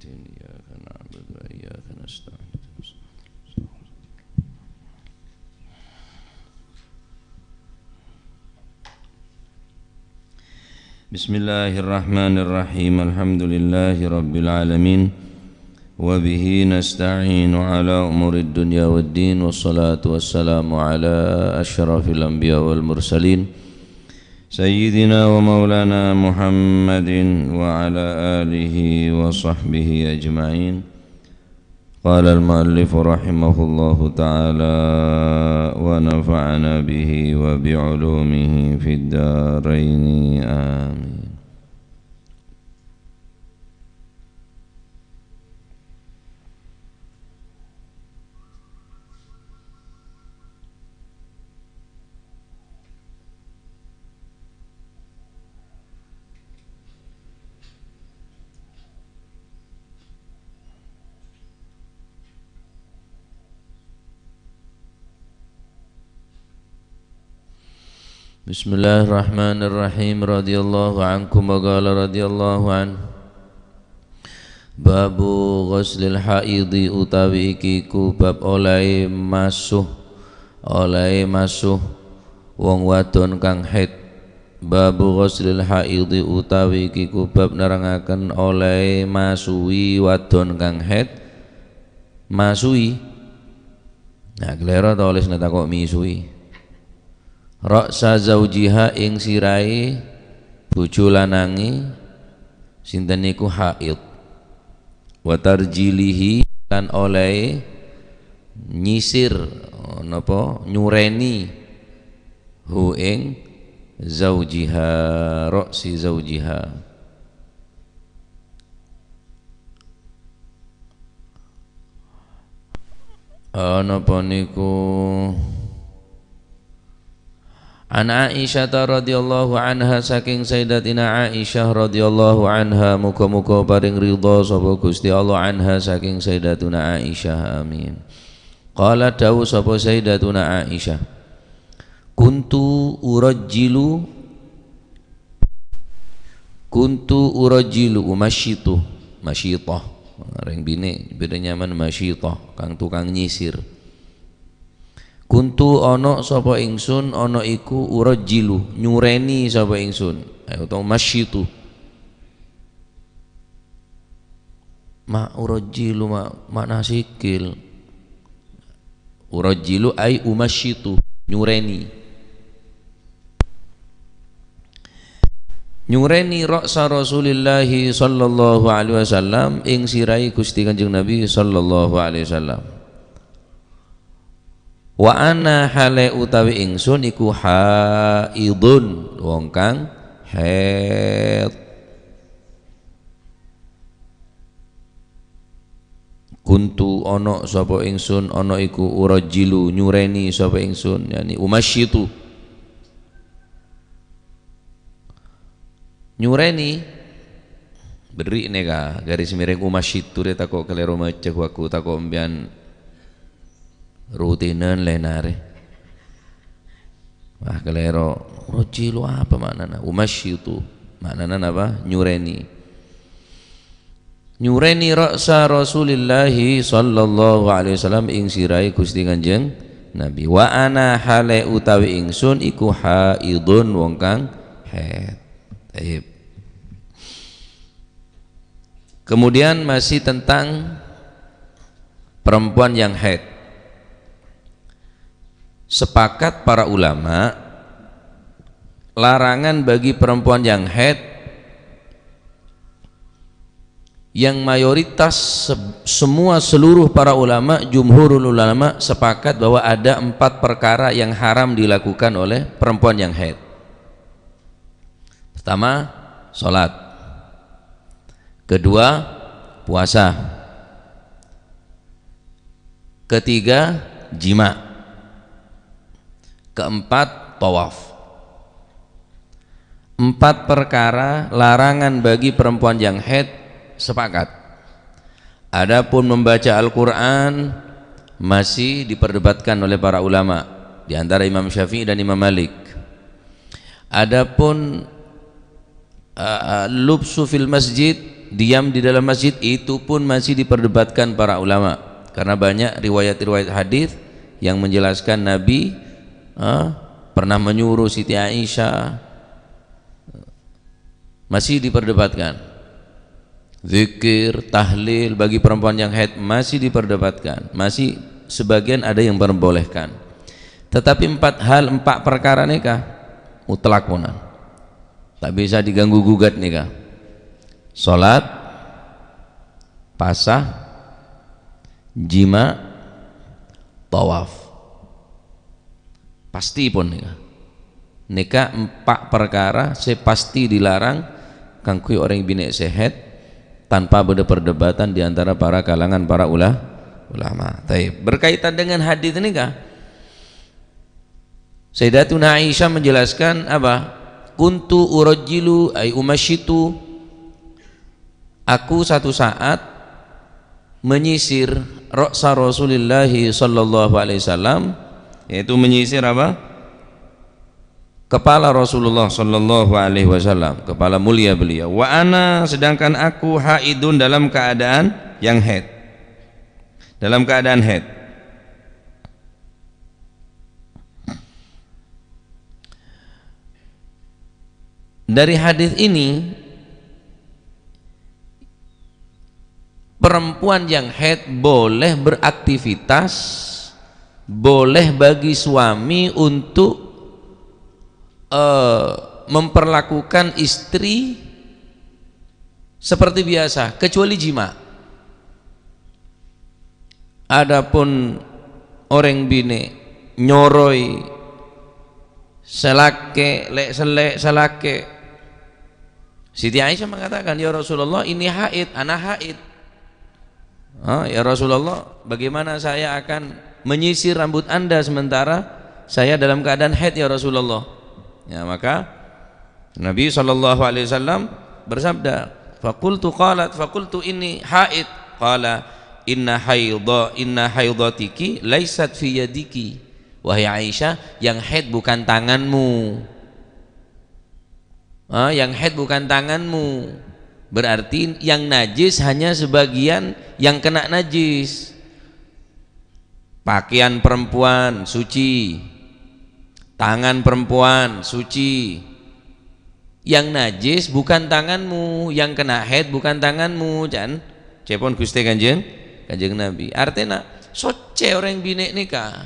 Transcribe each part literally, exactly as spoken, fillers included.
إياك نعبد وإياك نستعين. بسم الله الرحمن الرحيم. الحمد لله رب العالمين. وبه نستعين على أمور الدنيا والدين. والصلاة والسلام على أشرف الأنبياء والمرسلين. سيدنا ومولانا محمد وعلى آله وصحبه أجمعين. قال المؤلف رحمه الله تعالى: ونفعنا به وبعلومه في الدارين. آمين. Bismillahirrahmanirrahim. Radhiyallahu ankum wa qala radhiyallahu anhu. Babu ghuslil haidhi, utawi iki ku bab olèhè maso, olèhè maso wong wadon kang haid. Babu ghuslil haidhi, utawi iki ku bab nerangaken olèhè masui wadon kang haid. Masui. Nah, kalèro tolèsna tako' misui. Ra'sa zaujiha, ing siraè bojho lanangè, sinten niku haid. Wa tarjilihi, lan olèhè nyisir, napa, nyurèni, hu ing zaujiha, ra'si zaujiha. Napa niku? An Aisyah radhiyallahu anha, saking Sayyidatina Aisyah radhiyallahu anha, muga-muga paring ridha sapa Gusti Allah anha saking Sayyidatuna Aisyah, amin. Qala, dawuh sapa Sayyidatuna Aisyah, kuntu urajjilu, kuntu urajjilu, umasyitu, masyithah. Rèng binè' bâdâ nyamana masyithah, kang tukang nyisir. Kuntu, ana sapa ingsun, ana iku, urajjilu, nyurèni sapa ingsun. Eh, utawa masyitu. Ma urajjilu, ma, ma'na sikil. Urajjilu ai umasyitu, nyurèni. Nyurèni ra'sa Rasulillahi sallallahu alaihi wasallam, ing siraè Gusti Kanjeng Nabi sallallahu alaihi wasallam. Wa ana hale utawi ingsun iku haidun, wong kang haid. Kuntu, ana sapa ingsun, ana iku, urajjilu, nyurèni sapa ingsun, yani umasyitu. Nyurèni, berri' nèka, garis miring umasyitu rè tako' kalèro maca, waku tako' empèyan rutinan lèna rè. Wah, kalèro. Urajjilu apa ma'nana? Umasyitu. Ma'nana napa? Nyurèni. Nyurèni ra'sa Rasulillahi sallallahu alaihi wasallam, ing siraè Gusti Kanjeng Nabi. Wa ana hale utawi ingsun iku haidun, wong kang haid. Taib. Kemudian masih tentang perempuan yang haid. Sepakat para ulama, larangan bagi perempuan yang haid yang mayoritas se-, semua seluruh para ulama, jumhurul ulama sepakat bahwa ada empat perkara yang haram dilakukan oleh perempuan yang haid. Pertama, salat. Kedua, puasa. Ketiga, jima. Keempat, tawaf. Empat perkara larangan bagi perempuan yang haid sepakat. Adapun membaca Al-Quran masih diperdebatkan oleh para ulama, di antara Imam Syafi'i dan Imam Malik. Adapun, eh, eh, lubsu fil masjid, diam di dalam masjid, itu pun masih diperdebatkan para ulama. Karena banyak riwayat-riwayat hadis yang menjelaskan Nabi, eh, pernah menyuruh Siti Aisyah, masih diperdebatkan. Zikir, tahlil bagi perempuan yang haid masih diperdebatkan. Masih sebagian ada yang memperbolehkan. Tetapi empat hal, empat perkara nèka mutlak ponan. Tak bisa diganggu gugat nèka. Salat, pasah, jima, tawaf. Pastipun nèka. Nèka empa' parkara sè pastè dilarang kaangghuy orèng binè' sè haid, tanpa bâdâ perdebatan di antara para kalangan para ula-, ulama. Taib. Berkaitan dengan hadis nèka, Sayyidatuna Aisyah menjelaskan apa? "Kuntu urajjilu ay umasyitu." Aku satu saat menyisir ra'sa Rasulillah sallallahu alaihi wasallam, yaitu menyisir apa? Kepala Rasulullah sallallahu alaihi wasallam, kepala mulia beliau. Wa ana, sedangkan aku haidun, dalam keadaan yang haid. Dalam keadaan haid. Dari hadis ini, perempuan yang haid boleh beraktivitas, boleh bagi suami untuk, eh, memperlakukan istri seperti biasa, kecuali jima. Adapun orèng binè' nyoroy sè lakè', lè'-sellè' sè lakè', Siti Aisyah mengatakan, "Ya Rasulullah, ini haid, ana haid." "Ah, ya Rasulullah, bagaimana saya akan menyisir rambut Anda sementara saya dalam keadaan haid, ya Rasulullah?" Ya, maka Nabi sallallahu alaihi wasallam bersabda, "Faqultu qalat, faqultu inni haid." Qala, "Inna haidha, inna haidhatiki laisat fi yadiki." Wahai Aisyah, yang haid bukan tanganmu. Ah, yang haid bukan tanganmu. Berarti yang najis hanya sebagian yang kena najis. Pakaian perempuan suci, tangan perempuan suci. Yang najis bukan tanganmu, yang kena haid bukan tanganmu, can. Ca'èpon Ghustè Kanjeng, Kanjeng Nabi. Artèna, soccè orèng binè' nèka.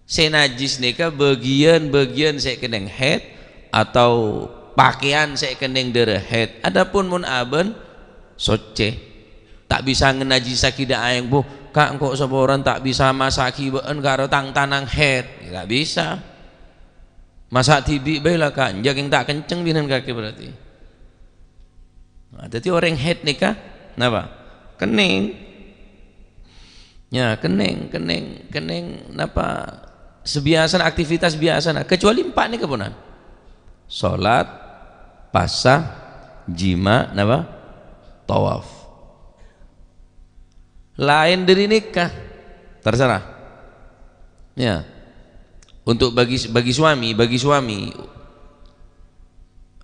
Sè najis nèka bâgiyân-bâgiyân sè kennèng haid atau pakaian sè kennèng dârâ haid. Adapun mon abân, soccè. Ta' bisa nganajjisaghi dâ' aèng, "Bu, Ka', engko' saporana ta' bisa masa'aghi bâ'ân karo tang-tanang haid." Ya, ta' bisa. Masa' dhibi' bhâi la, Ka', enjâ' kèng ta' kenceng binèn kakè berarti. Nah, dhâddhi orèng haid nèka napa? Kennèng. Ya, kennèng, kennèng, kennèng napa? Sabiyasana, aktivitas biyasana, kecuali empa' nèka ponan. Salat, pasa, jima', napa? Tawaf. Laèn dâri nèka, terserah. Ya. Untuk bagi, bagi suami, bagi suami,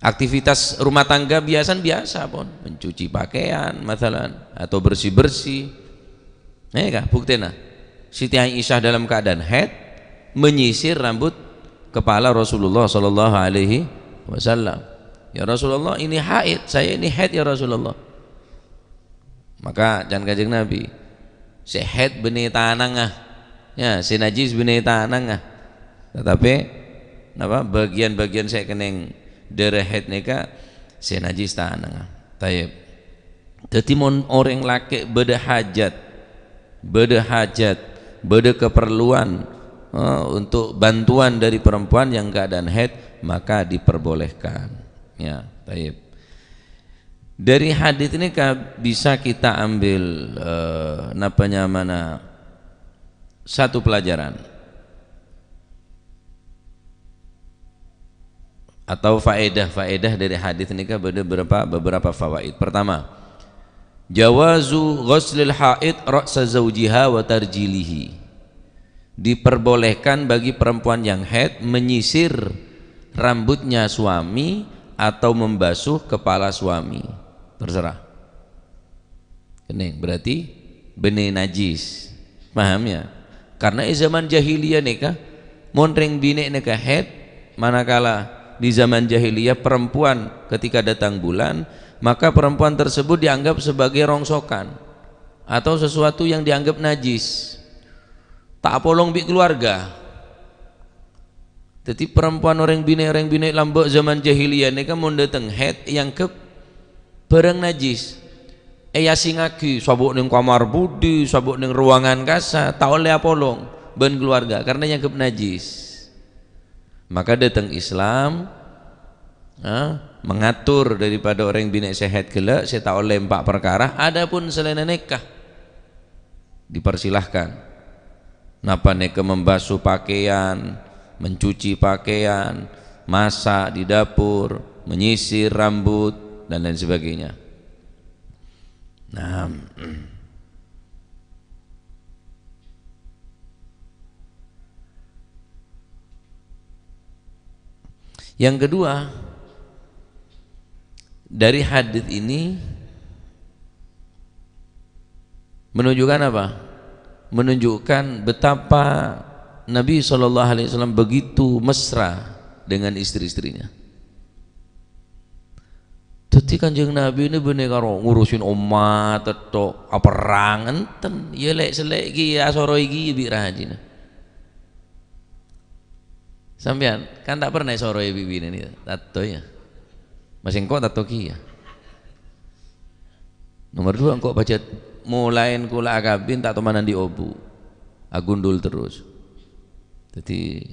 aktivitas rumah tangga biasan biasa pon, mencuci pakaian, masalan, atau bersih-bersih. Nèka buktèna. Siti Aisyah dalam keadaan haid menyisir rambut kepala Rasulullah sallallahu alaihi wasallam. "Ya Rasulullah, ini haid, saya ini haid, ya Rasulullah." Maka can Kanjeng Nabi, "Sè haid bânnè tanangnga, ya, sè najis bânnè tanangnga." Tetapi, napa, bagian-bagian sè kennèng dârâ haid nèka sè najis tanangnga. Tayyib. Dhâddhi, mon orèng lakè' bâdâ hajat, bâdâ hajat, bâdâ keperluan, eh, untuk bantuan dari perempuan yang keadaan haid, maka diperbolehkan. Ya, tayyib. Dari hadis ini ka-, bisa kita ambil, eh, napa nyamana, satu pelajaran atau faedah-faedah dari hadis ini ka bâdâ beberapa, beberapa fawaid. Pertama, jawazu ghuslil haid ra'sa zaujiha wa tarjilihi. Diperbolehkan bagi perempuan yang haid menyisir rambutnya suami atau membasuh kepala suami. Terserah. Kenning, berarti bânnè najis. Paham ya? Karena è zaman jahiliyah nèka, mon rèng binè' nèka haid, manakala di zaman jahiliyah perempuan ketika datang bulan, maka perempuan tersebut dianggap sebagai rongsokan atau sesuatu yang dianggap najis. Ta' apolong bi' keluarga. Dhâddhi, perempuan orèng binè', orèng binè' lambâ' zaman jahiliyah nèka mon dâteng haid èangghep bhârâng najis. Èasingngaghi, sabâ' neng kamar budi, sabâ' neng ruangan kasa, ta' ollè apolong bân keluarga karena èangghep najis. Maka dâteng Islam, ah, mengatur daripada orèng binè' sè haid ghellâ', sè ta' ollè empa' parkara, adapun salaènna nèka, dipersilahkan. Napa nèka membasuh pakaian, mencuci pakaian, masak di dapur, menyisir rambut, dan lain sebagainya. Nah, yang kedua, dari hadis ini menunjukkan apa? Menunjukkan betapa Nabi sallallahu alaihi wasallam begitu mesra dengan istri-istrinya. Dhâddhi Kanjeng Nabi nè bânnè karo ngurusin ommat, tètto', aperrang, enten. Iyâ lè'-sellè' ghi, asoro ghi bi' rajina. Sampèyan kan ta' pernah èsoroè bi' binèna, tanto, ya. Ma' sèngko' tanto kèya. Nomor dua, engko' pajhât molaèn kaulâ akabin ta' toman andi' obu'. Agundul terros. Dhâddhi,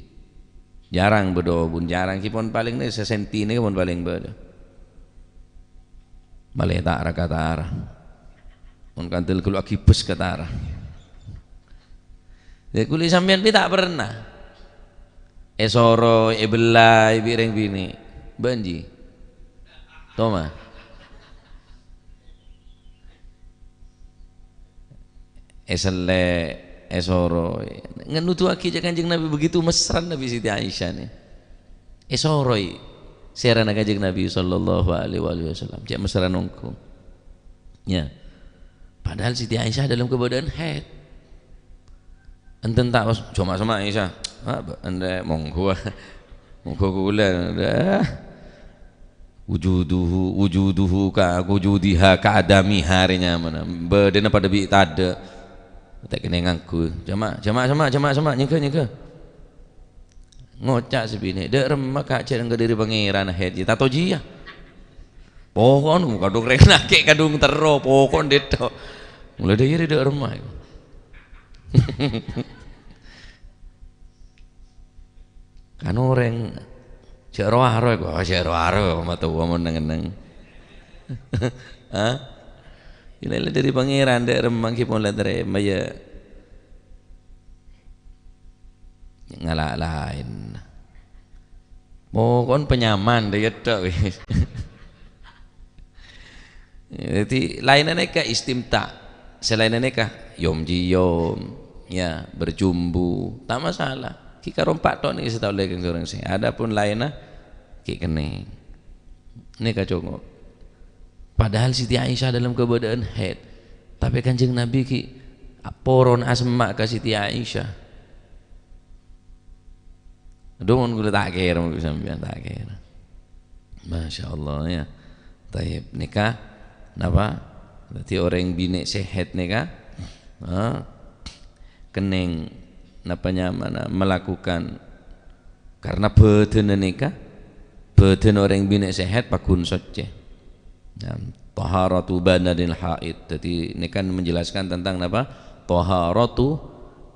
jarang bâdâ obu', jarang kèpon palèng nè sasenti nè kèpon palèng bâdâ. Malè ta' ra-katara. Mon kandel ghâllu aghibes katara. Yâ, kulâ sampèyan bi' ta' pernah èsoro, èbellai bi' rèng binè'. Bânji. Toma. Èsellè', èsoro. Ngen nuduwaghi jâ' Kanjeng Nabi begitu mesrana bi' Siti Aisyah nè. Èsoroè sèrana Kanjeng Nabi sallallahu alaihi wa alihi wasallam. Cè' mesra nongko. Ya. Padahal Siti Aisyah dalam keadaan haid. Enten ta' pas, "Jhâ' ma'-, sè ma' Aisyah." Ah, ba-, enten, monggo. Monggo kaulâ. Dah. Wujuduhu, wujuduhu ka, wujudiha ka adamiha rè nyamana. Bâdâna padâ bi' tadâ'. Ta' kènè ngangghuy. "Jhâ' ma', jhâ' ma', jhâ' ma', jhâ' ma', nyèngghâ, nyèngghâ." Ngoca' sè binè', "Dâ' remma ka' jhâ' nèngghâ dâri Pangèran haid, ta' tojiya." Pokokna kadhung rèng lakè' kadhung terro, pokokna dâ' tok. Mula dâ' iyâ dâ' remma. Kan orèng jhâ' ro-aro, "Oh, jhâ' ro-aro, matowa mon neng-enneng." Hah? Ina la dâri Pangèran, dâ' remma ghi' pon la tarèma, yâ. Ngala' laèn. Pokokna panyaman dâ' iyâ tok. Dhâddhi, laènna nèka istimta'. Sè laènna nèka yom-jiyom, ya, berjumbu, ta' masalah. Ghi' karompa' tok nèka sè ta' ollè kèng orèng sè. Adapun laènna, ghi' kennèng. Nèka cokop. Padahal Siti Aisyah dalam keadaan haid. Tapè Kanjeng Nabi ghi' poron asemma' ka Siti Aisyah. Adhu, mon kaulâ ta' kèra, mon sampèyan ta' kèra. Masya Allah, ya. Taib, nèka napa? Dhâddhi orèng binè' sè haid nèka, ha, kennèng napa nyamana melakukan, karena bhâdhânna nèka, bhâdhân orèng binè' sè haid pagghun soccè. Nah, taharatu badanil haid. Jadi, ini kan menjelaskan tentang apa? Taharatu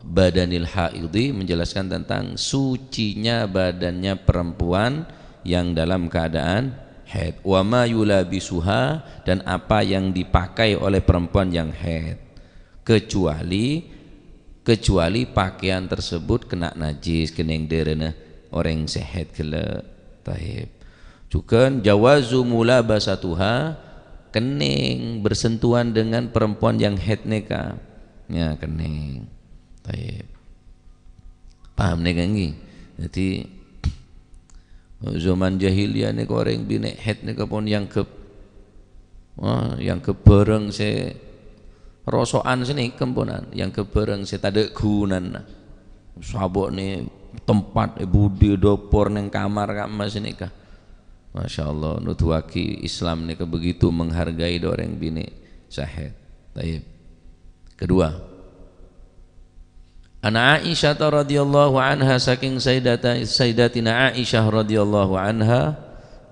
badanil haidi, menjelaskan tentang sucinya badannya perempuan yang dalam keadaan haid. Wa ma yulabisuha, dan apa yang dipakai oleh perempuan yang haid. Kecuali, kecuali pakaian tersebut kena najis, kennèng dârâna orèng sè haid ghellâ'. Taib. Jhughân jawazu mulabasatuha, kennèng bersentuhan dengan perempuan yang haid nèka. Ya, kennèng. Taib. Paham nèka, ngghi? Dhâddhi, zaman jahiliyah nèka orèng binè' haid nèka pon èangghep Wah, èangghep bhârâng sè roso'an sanèka, ponan, èangghep bhârâng sè tadâ' ghunana. Sabâ' nè tempat è budi dâpor neng kamar ka'emma sanèka. Masya Allah, nuduwaghi Islam nèka begitu menghargai dâ' orèng binè' sè haid. Taib. Kedua, An Aisyah radhiyallahu anha, saking Sayyidata-, Sayyidatina Aisyah radhiyallahu anha,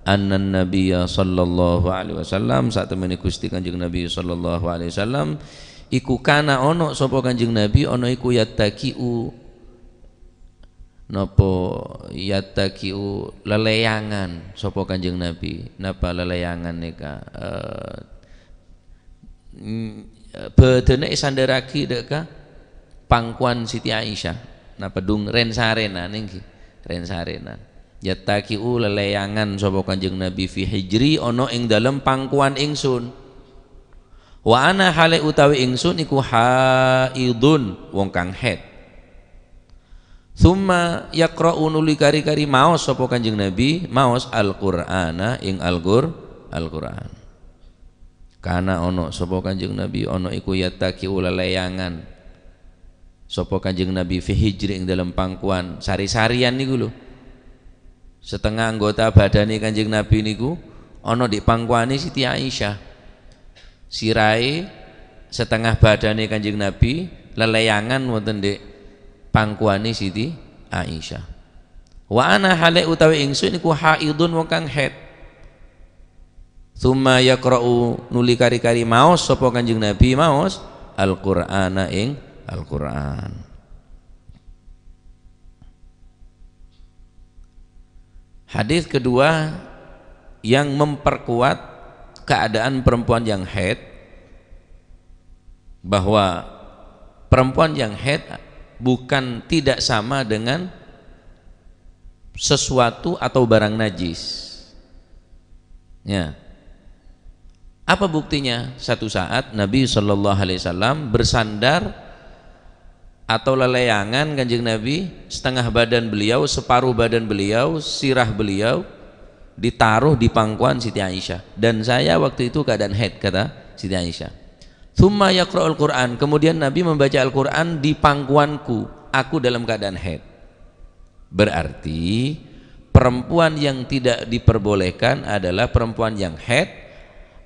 annan Nabiyya sallallahu alaihi wasallam, satemene Gusti Kanjeng Nabi sallallahu alaihi wasallam, iku kana ono sapa Kanjeng Nabi, ono iku yattaki'u, napa yattaki'u leleyangan sapa Kanjeng Nabi. Napa leleyangan nèka? Eh, mm, bâdâna èsandarraghi dâ' ka pangkowan Siti Aisyah. Napa dung ren-sarena nèngghi, ren-sarena. Yattaki'u leleyangan sapa Kanjeng Nabi fi hijri, ana ing dalem pangkowan ingsun. Wa ana hale utawi ingsun iku haidun, wong kang haid. Tsumma yaqra'u nuli kari-kari maos sapa Kanjeng Nabi, maos Al-Qur'ana ing Al-Qur-, Al-Qur'an. Kana ono sapa Kanjeng Nabi, ono iku yattaki'u leleyangan sapa Kanjeng Nabi fi hijri ing dalem pangkowan sari-sarian niku lho. Setengah anggota badane Kanjeng Nabi niku ono di pangkowane Siti Aisyah. Sirahe setengah badane Kanjeng Nabi leleyangan wonten di pangkowane Siti Aisyah. Wa ana hale utawi ingsun iku haidun wong kang haid. Tsumma yaqra'u nuli kari-kari maos sapa Kanjeng Nabi maos Al-Qur'ana ing Al-Qur'an. Hadis kedua yang memperkuat keadaan perempuan yang haid, bahwa perempuan yang haid bukan tidak sama dengan sesuatu atau barang najis. Ya. Apa buktinya? Satu saat Nabi sallallahu alaihi wasallam bersandar atau leleyangan Kanjeng Nabi, setengah badan beliau, separuh badan beliau, sirah beliau ditaruh di pangkuan Siti Aisyah. Dan saya waktu itu keadaan haid, kata Siti Aisyah. "Tsumma yaqra'ul Qur'an," kemudian Nabi membaca Al-Qur'an di pangkuanku, aku dalam keadaan haid. Berarti perempuan yang tidak diperbolehkan adalah perempuan yang haid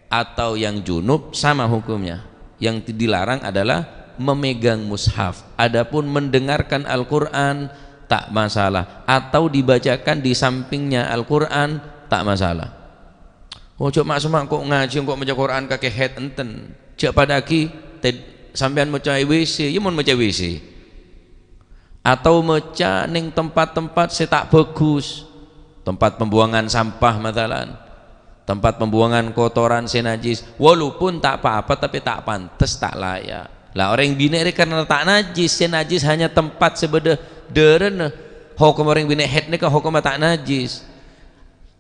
atau yang junub, sama hukumnya. Yang dilarang adalah memegang mushaf. Adapun mendengarkan Al-Qur'an, tak masalah. Atau dibacakan di sampingnya Al-Qur'an, tak masalah. Ojo mak-semak kok ngaji, kok maca Qur'an kakè haid, enten. Jhâ' padâ'âghi, ted-, sampèyan maca è W C, ya mon maca è W C. Atau maca neng tempat-tempat sè ta' bagus. Tempat pembuangan sampah, masalan. Tempat pembuangan kotoran sè najis. Walaupun ta' pa-apa, tapè ta' pantes, ta' layak. Lah, orèng binè' rè karena ta' najis, sè najis hanya tempat sè bâdâ dârâna. Hokom orèng binè' haid nèka hokomma ta' najis.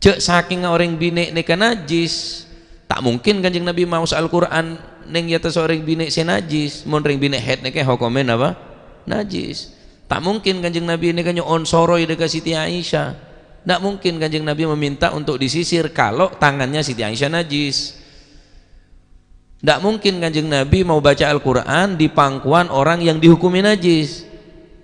Jhâ' sakènga orèng binè' nèka najis, ta' mungkin Kanjeng Nabi maos Al-Qur'an neng è attas orèng binè' sè najis. Mon rèng binè' haid nèka hokomma napa? Najis. Ta' mungkin Kanjeng Nabi nèka nyo'on soroy dâ' ka Siti Aisyah. Ta' mungkin Kanjeng Nabi meminta untuk disisir kalau tangannya Siti Aisyah najis. Ndak mungkin Kanjeng Nabi mau baca Al-Qur'an di pangkuan orang yang dihukumi najis.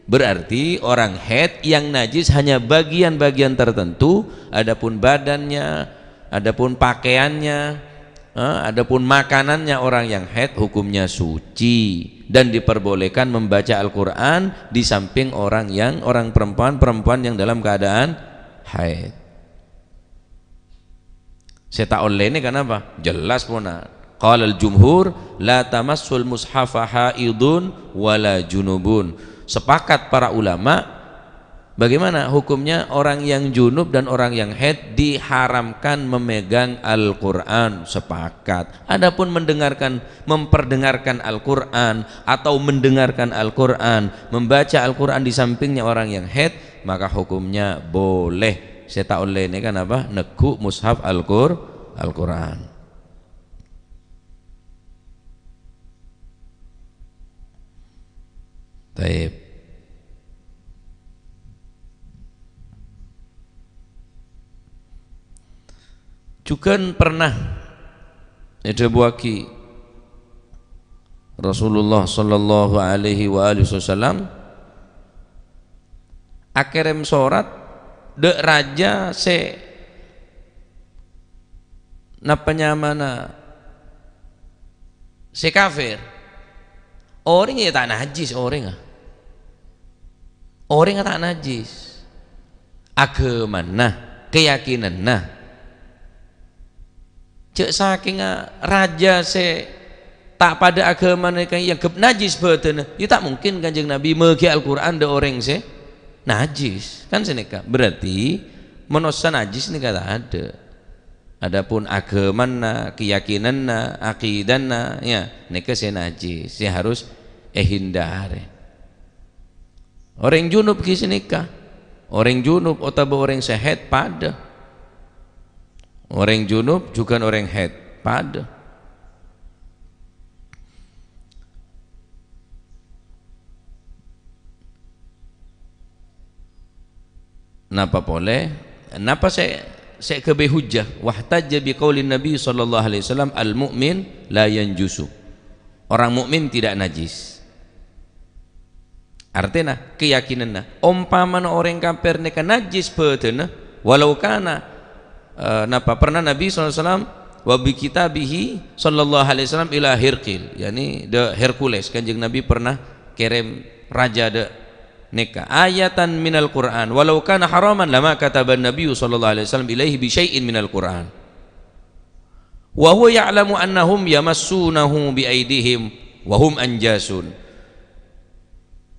Berarti orang haid yang najis hanya bagian-bagian tertentu, adapun badannya, adapun pakaiannya, eh, adapun makanannya orang yang haid hukumnya suci dan diperbolehkan membaca Al-Qur'an di samping orang yang, orang perempuan, perempuan yang dalam keadaan haid. Sè ta' ollè nèka napa? Jelas pona. Qalal jumhur, "La tamassul mushafa haidun wala junubun." Sepakat para ulama, bagaimana hukumnya orang yang junub dan orang yang haid diharamkan memegang Al-Qur'an? Sepakat. Adapun mendengarkan, memperdengarkan Al-Qur'an atau mendengarkan Al-Qur'an, membaca Al-Qur'an di sampingnya orang yang haid, maka hukumnya boleh. Sè ta' ollè nèka napa? Neggu' mushaf Al-Qur-, Al-Qur'an. Taib. Jhughân pernah Èdhâbuwâghi Rasulullah sallallahu alaihi wa alihi wasallam, akèrèm sorat dâ' rajâ sè napa nyamana sè kafir, orèng ya ta' najjhis orèngnga. Orèngnga ta' najjhis. Aghâmana, kayakinanna. Jhâ' sakèngnga rajâ sè ta' padâ aghâmana èka èangghep najjhis bhâdhânna, ya ta' mungkin Kanjeng Nabi mèghiyâ Al-Qur'an dâ' orèng sè najjhis. Kan sanèka. Berarti manossa najjhis nèka ta' adâ'. Adapun aghâmana, kayakinanna, akidana, ya, nèka sè najjhis, sè harus èhindari. Orèng junub ghi' sanèka. Orèng junub otabâ orèng sè haid padâ. Orèng junub jhughân orèng haid padâ. Napa polè? Napa sè, sè èghâbây hujjah? Wahtajja biqaulin Nabi sallallahu alaihi wasallam, "Al-mu'min la yanjusu." Orang mukmin tidak najis. Artèna, kayakinanna, ompamana orèng kafir nèka najjis bhâdhânna, walau kana, eh, napa, pernah Nabi sallallahu alaihi wasallam, "Wa bi kitabihi sallallahu alaihi wasallam ila Hirqil," yakni dâ' Hercules, Kanjeng Nabi pernah kèrèm rajâ dâ' nèka, "ayatan minal Qur'an, walau kana haraman lama kataban Nabiyyu sallallahu alaihi wasallam ilaihi bi syai'in minal Qur'an. Wa huwa ya'lamu annahum yamassunahu bi aidihim wa hum anjasun."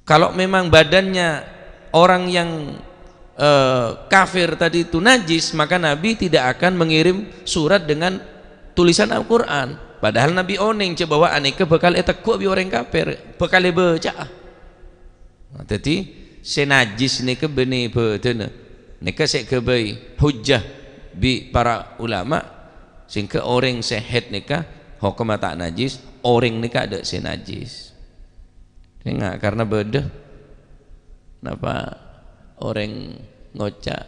Kalau memang badannya orang yang, eh, kafir tadi itu najis, maka Nabi tidak akan mengirim surat dengan tulisan Al-Qur'an. Padahal Nabi onèng jhâ' bahwa anèka bhâkal ètegghu' bi' orèng kafir, bhâkal èbâca'a. Nah, dhâddhi sè najis nèka bânnè bhâdhânna. Nèka sè èghâbây hujjah bi' para ulama, sehingga orèng sè haid nèka hokomma ta' najis, orèng nèka adâ' sè najis. Enga', karna bâdâ napa orèng ngoca',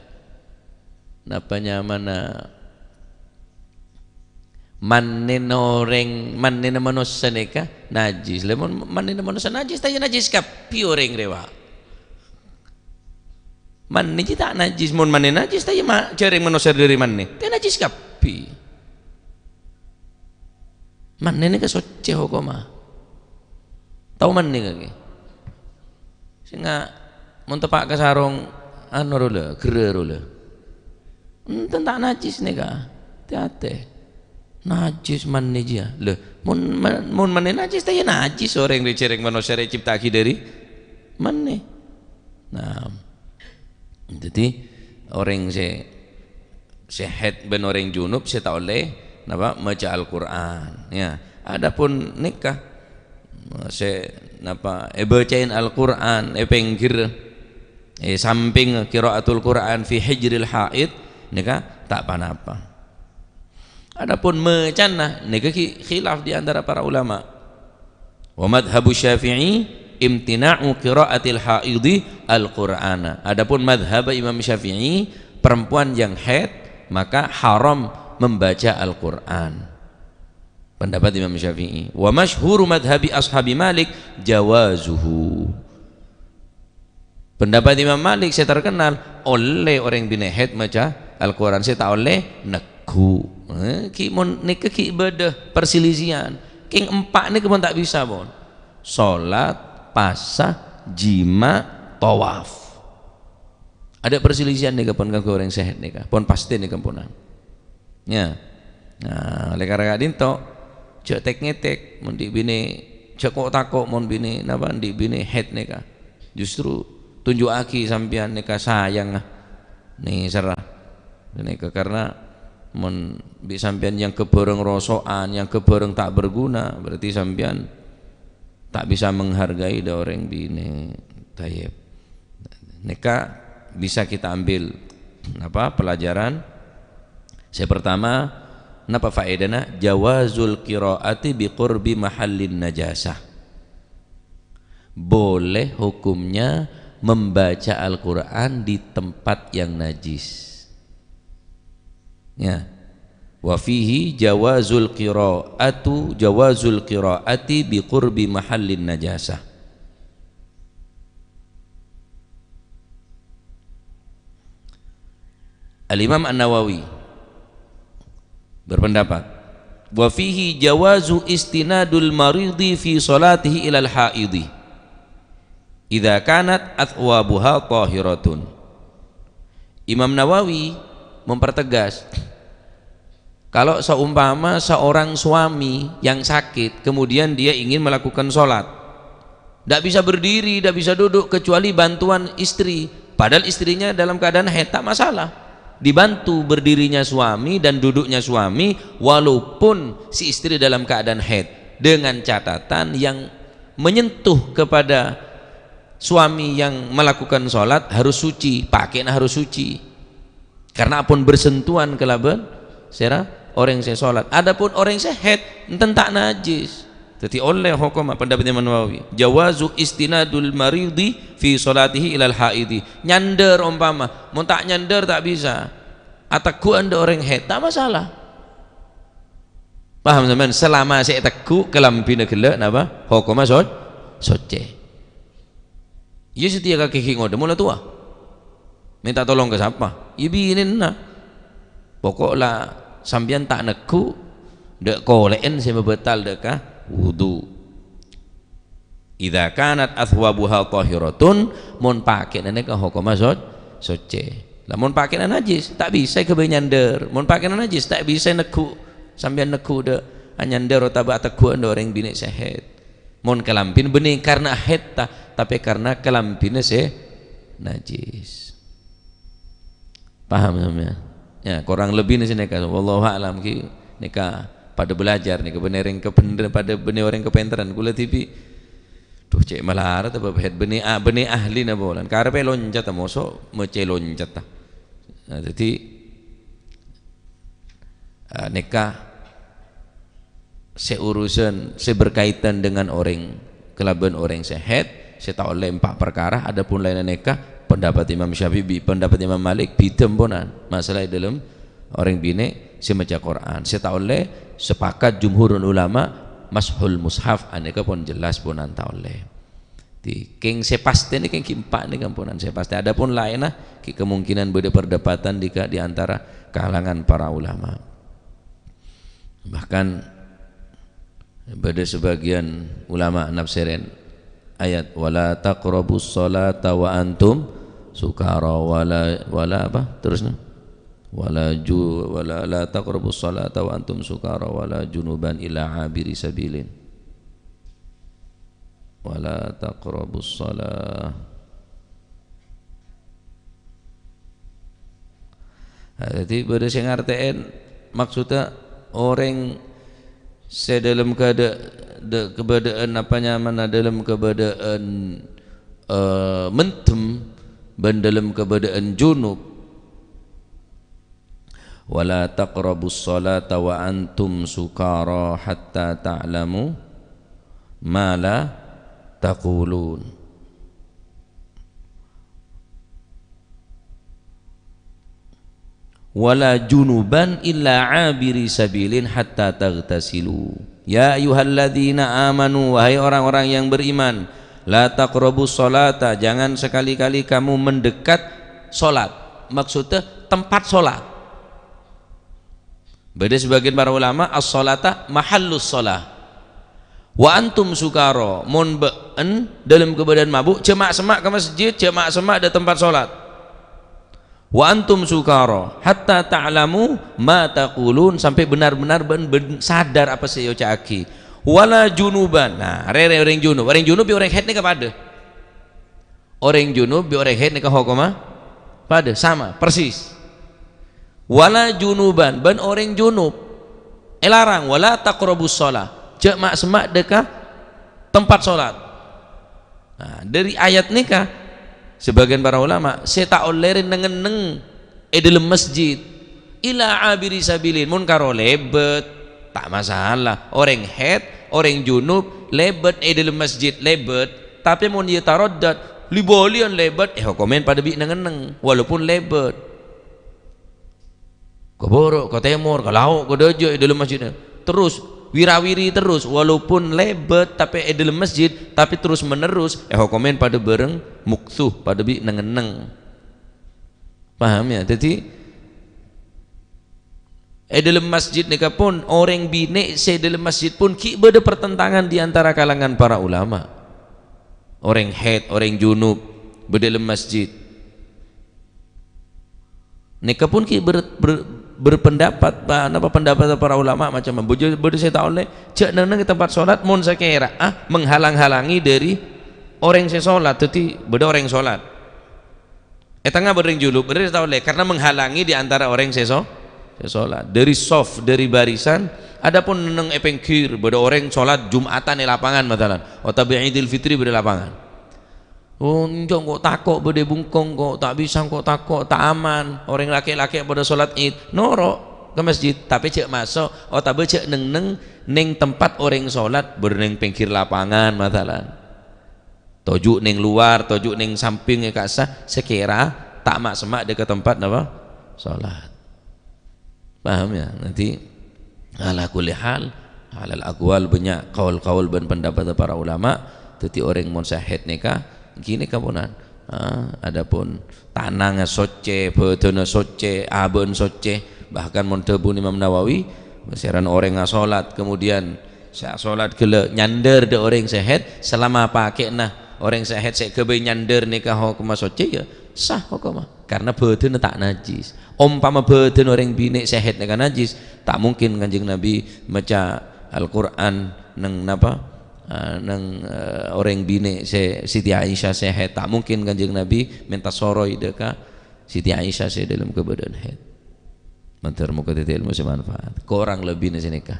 napa nyamana mannèna orèng, mannèna manossa nèka najis. Lah, mon mannèna manossa najis, ta' iyâ najis kabbhi orèng rèya. Mannè jiyâ ta' najis, mon mannè najis, ta' iyâ ma-, jhâreng manossa dhâri mannè. Ta' najis kabbhi. Mannè nèka soccè hokomma. Tao mannè kakè? Sènga' mon teppa' ka sarong, anu rola, gherrâ rola. Enten ta' najis nèka. Tè-atè. Najis mannè jiyâ. Lho, mon, mon mannè najis, ta' iyâ najis orèng rè-, jhâreng manossa rè ècipta'aghi dhâri mannè. Nah, dhâddhi orèng sè sè haid bân orèng junub sè ta' ollè, napa, maca Al-Qur'an, ya. Adapun nèka, sè, napa, èbâcaè Al-Qur'an è pèngghir, è sampèng qiraatul Qur'an fi hijril haid, nèka ta' pa-napa. Adapun macana, nèka ghi-, khilaf di antara para ulama. Wa madhhabu Syafi'i imtina'u qira'atil haidhi al-Qur'ana. Adapun madhhab Imam Syafi'i, perempuan yang haid maka haram membaca Al-Qur'an. Pendapat Imam Syafi'i. Wa masyhuru madhhabi ashabi Malik jawazuhu. Pendapat Imam Malik sè terkenal, ollè orèng binè' haid maca Al-Qur'an, sè ta' ollè neggu'. Eh, ghi' mon nèka ghi' bâdâ perselisihan. Kèng empa' nèka pon ta' bisa, pon. Salat, pasa, jima', tawaf. Adâ' perselisihan nèka pon kaangghuy orèng sè haid nèka. Pon pastè nèka ponan. Ya. Nah, oleh karena ka'dinto, jhâ' tek-ngètek, mon dhi' binè, jhâ' ko'-tako' mon binè, napa, dhi' binè haid nèka. Justru tunju'aghi sampèyan nèka sayang, ah. Nèserra. Nèka karena mon bi' sampèyan èangghep bhârâng roso'an, èangghep bhârâng ta' berguna, berarti sampèyan ta' bisa menghargai dâ' orèng binè'. Tayyib. Nèka bisa kita ambil, apa, pelajaran. Sè pertama, napa faedana? Jawazul qiraati bi qurbi mahallin najasah. Boleh hukumnya membaca Al-Qur'an di tempat yang najis. Ya. Wa fihi jawazul qira'atu, jawazul qira'ati bi qurbi mahallin najasah. Al-Imam An-Nawawi berpendapat, "Wa fihi jawazu istinadul maridi fi salatihi ilal haidi, idza kanat athwabuha tahiratun." Imam Nawawi mempertegas, kalau seumpama seorang suami yang sakit, kemudian dia ingin melakukan sholat, ndak bisa berdiri, ndak bisa duduk, kecuali bantuan istri. Padahal istrinya dalam keadaan haid, tak masalah. Dibantu berdirinya suami dan duduknya suami, walaupun si istri dalam keadaan haid. Dengan catatan yang menyentuh kepada suami yang melakukan sholat harus suci, pakaianna harus suci. Karena ampon bersentuhan kalaban sèra orèng sè sholat. Adapun orèng sè haid, enten ta' najis. Dhâddhi ollè hokomma, pendapat Imam Nawawi. Jawazu istinadul maridi fi sholatihi ilal haidi. Nyandher ompama, mon ta' nyandher ta' bisa. Ategghu'ân dâ' orèng haid, ta' masalah. Paham sampèyan? Selama sè ètegghu' kalambhina ghellâ' napa? Hokomma so-, soccè. Iyâ satèya kakè ghi' ngodâ, mola towa. Mènta tolong ka sapa? Iyâ binèna. Pokok la sampèyan ta' negghu' dâ' kolè'en sè mabatal dâ' ka wudu. Idza kanat athwabuha tahiratun, mon pakè'na nèka hokomma so-, soccè. Lah mon pakè'na najis, ta' bisa èghâbây nyandher. Mon pakè'na najis, ta' bisa negghu', sampèyan negghu' dâ' anyandher otabâ ategghu'ân dâ' orèng binè' sè haid. Mon kalambhina bânnè karna haid ta, tapè karna kalambhina sè najis. Paham sampèyan? Ya, kurang lebbina sanèka. Wallahu a'lam, ghi nèka padâ belajar nèka, bânnè orèng kabhendher-, padâ bânnè orèng kapènterran. Kaulâ dhibi', duh, cè' malarat apa bânnè a-, bânnè ahlina polana. Karepè loncat, moso' mècè loncat, ta. Nah, dhâddhi, eh, nèka sè urusan sè berkaitan dengan orèng kalabân orèng sè haid, sè ta' ollè empa' parkara, adapun laènna nèka, pendapat Imam Syafi'i, pendapat Imam Malik, bhidhâ emponan. Masalah è dâlem orèng binè' sè maca Qur'an. Sè ta' ollè, sepakat jumhurul ulama, mashul mushaf, anèka pon jelas ponan ta' ollè. Di, kèng sè pastèna kèng ghi' empa' nèka emponan sè pastè. Adapun laènna, ghi' kemungkinan bâdâ perdebatan di ka-, di antara kalangan para ulama. Bahkan bâdâ sebagian ulama nafsèrèn ayat, "Wala taqrabus sholata wa antum sukara," wala, wala apa? Terusnya, "Wala ju-, wala, la taqrabus sholata wa antum sukara wala junuban illa abiri sabilin." "Wala taqrabus shalah." Nah, dhâddhi bâdâ sè ngartè'è, maksoddhâ orèng sè dâlem kaadâ-, dâ-, kabâdâ'ân, apa nyamana, dâlem kabâdâ'ân, eh, mendem bân dâlem kabâdâ'ân junub. "Wala taqrabus sholata wa antum sukara hatta ta'lamu ma la taqulun. Wala junuban illa abiri sabilin hatta taghtasilu. Ya ayyuhalladzina amanu," wahai orang-orang yang beriman, "la taqrabus sholata," jangan sekali-kali kamu mendekat sholat. Maksoddhâ tempat sholat. Bâdâ sebagian para ulama, "As-sholata mahallus sholah." "Wa antum sukara," mon bâ'en dâlem kabâdâ'ân mabuk, jhâ' ma'-semma' ka masjid, jhâ' ma'-semma' dâ' tempat sholat. "Wa antum sukara, hatta ta'lamu ma taqulun," sampè' bân-bhân bâ'en, bâ'en sadar apa sè èoca'aghi. "Wala junuban," nah, rè-, rè-, orèng junub. Orèng junub bi' orèng haid nèka padâ. Orèng junub bi' orèng haid nèka hokomma padâ, sama, persis. "Wala junuban," bân orèng junub èlarang, "wala taqrabus shalah," jhâ' ma'-semma' dâ' ka tempat sholat. Nah, dâri ayat nèka, sebagian para ulama, sè ta' ollè rè neng-enneng è dâlem masjid. "Illa abiri sabilin," mon karo lèbât, ta' masalah. Orèng haid, orèng junub, lèbât è dâlem masjid, lèbât. Tapè mon iyâ taraddad, li-bâliyân lèbât, èhokomè padâ bi' neng-enneng, walaupun lèbât. Ka bârâ', ka tèmor, ka lao', ka dâjâ è dâlem masjidda. Terros, wira-wiri terros, walaupun lèbât tapè è dâlem masjid, tapè terros-menerros èhokomè padâ bhâreng mukthu, padâ bi' neng-enneng. Paham, ya? Dhâddhi, è dâlem masjid nèka pon, orèng binè' sè è dâlem masjid pon ghi' bâdâ pertentangan di antara kalangan para ulama. Orèng haid, orèng junub, bâdâ è dâlem masjid. Nèka pon ghi' ber-, ber-, berpendapat, pa-, napa pendapat para ulama macam-macam. Bâdâ, bâdâ sè ta' ollè, jhâ' neng-enneng è tempat sholat, mon sakèra, ah, menghalang-halangi dâri orèng sè sholat. Dhâddhi, bâdâ orèng sholat. È tengnga bâdâ orèng junub, bâdâ sè ta' ollè, karena menghalangi di antara orèng sè so-, sè sholat. Dâri shaf, dâri barisan, adapun neng è pèngghir, bâdâ orèng sholat Jumatan è lapangan, masalan. Otabâ Idul Fitri bâdâ lapangan. Oh, enjâ' engko' tako' bâdâ bungkong, engko' ta' bisa, engko' tako', ta' aman. Orèng lakè'-lakè' padâ sholat Id, noro' ka masjid, tapè jhâ' maso', otabâ jhâ' neng-enneng neng tempat orèng sholat, bâdâ neng pèngghir lapangan, masalan. Toju' neng lowar, toju' neng samping, è ka'issa, sakèra ta' ma'-, semma' dâ' ka tempat napa? Sholat. Paham, ya? Nanti, ala kulli hal, alal aqwal, bânnya' kaul-kaul bân pendapat para ulama. Dhâddhi, orèng mon sè haid nèka, ghi nèka ponan. Ah, adapun tanangnga soccè, bhâdhânna soccè, abâ'na soccè, bahkan mon dhâbuna Imam Nawawi, sèran orèng asolat, kemudian sè asolat ghellâ' nyandâr dâ' orèng sè haid, selama pakè'na orèng sè haid sè èghâbây nyandâr nèka hokomma soccè, ya sah hokomma. Karena bhâdhânna ta' najjhis. Ompama bhâdhân orèng binè' sè haid nèka najjhis, ta' mungkin Kanjeng Nabi maca Al-Qur'an neng napa? Ah, neng, eh, orèng binè' sè Siti Aisyah sè haid. Ta' mungkin Kanjeng Nabi mènta soroy dâ' ka Siti Aisyah sè dâlem kabâdâ'ân haid. Mandhâr moghâ dhâddhi èlmo sè manfaat. Korang lebbina sè nèka.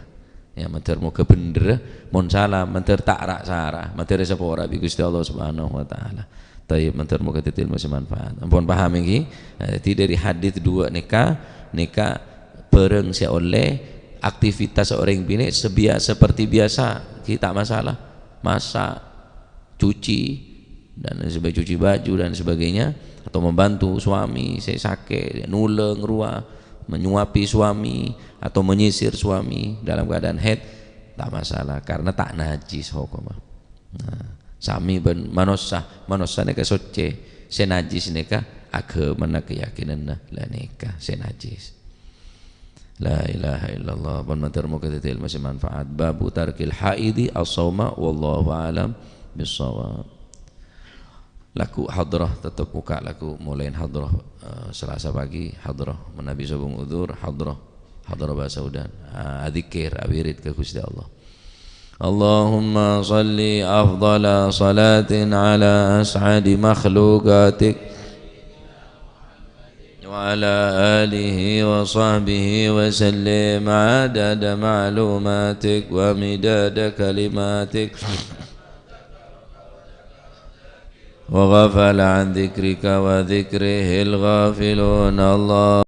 Ya, mandhâr moghâ bhendher, mon sala, mandhâr ta' ra-sara, mandhâr èsapora bi' Ghustè Allah Subhanahu wa Ta'ala. Thayyib, mandhâr moghâ dhâddhi èlmo sè manfaat. Ampon paham, ènggi? Nah, dhâddhi dâri hadits duwâ' nèka, nèka bhârâng sè ollè, aktivitas orèng binè' sebia-, seperti biasa, ghi ta' masalah. Masa', cuci, dan lain sebagainya, cuci baju dan sebagainya, atau membantu suami sè sakè', nulâng rowa, menyuapi suami, atau menyisir suami dalam keadaan haid, ta' masalah, karena ta' najjhis hokomma. Nah, sami bân manossa, manossa nèka soccè, sè najjhis nèka aghâmana, keyakinanna, la nèka sè najjhis. La ilaha illallah. Pon mandhâr moghâ dhâddhi èlmo sè manfaat. Babu tarkil haidi as-sauma, wallahu a'lam bissawab. Lagghu' hadrah, tetep buka lagghu' molaè hadrah, eh, Selasa pagi, hadrah manabi sobung udzur, hadrah, hadrah bhâsa Udan. Ah, adzikir, awirid ka Ghustè Allah. Allahumma shalli afdhala shalatin ala as'adi makhluqatik. وعلى آله وصحبه وسلم عدد معلوماتك ومداد كلماتك. وغفل عن ذكرك وذكره الغافلون. الله